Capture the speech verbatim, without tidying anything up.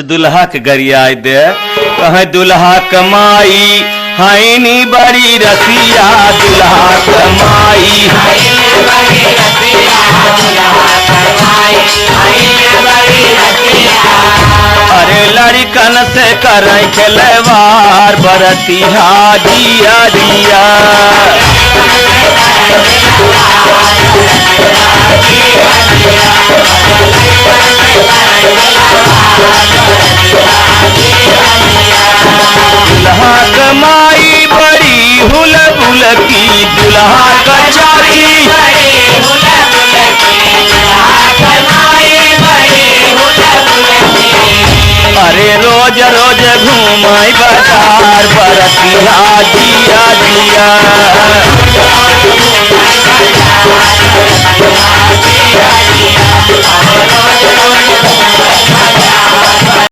दुल्हा के गरियाए दे। कहे दुल्हा क माई हईनी बड़ी रसिया, दुल्हा क माई। अरे लड़िकन से करै खेलवार बरतिहा जिया जिया। दुल्हा क माई बड़ी हुलबुल की, दुल्हा क चाची। अरे रोज रोज घूमाई बाजार बरतिहा जिया जिया।